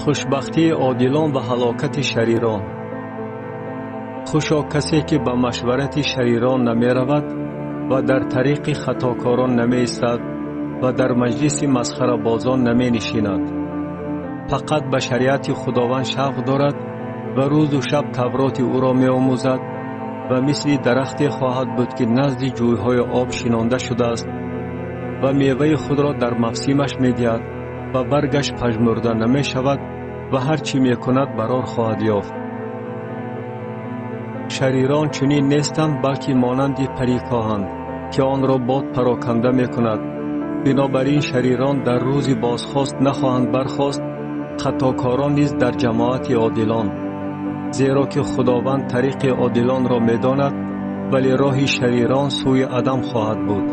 Хушбахтии одилон ва ҳалокати шарирон. Хушо касе ки ба машварати шарирон намеравад ва дар тариқи хатокорон намеистад ва дар маҷлиси масхарабозон наменишинад. Фақат ба шариати Худованд шавқ дорад ва рӯзу шаб Тавроти ӯро меомӯзад ва мисли дарахте хоҳад буд, ки назди ҷӯйҳои об шинонда шудааст ва меваи худро дар мавсимаш медиҳад ва баргаш пажмурда намешавад ва ҳар чӣ мекунад барор хоҳад ёфт. Шарирон чунин нестанд, балки монанди парикоҳанд, ки онро бод пароканда мекунад. Бинобар ин шарирон дар рӯзи бозхост нахоҳанд бархост, хатокорон низ дар ҷамоати одилон. Зеро ки Худованд тариқи одилонро медонад, вале роҳи шарирон сӯи адам хоҳад буд.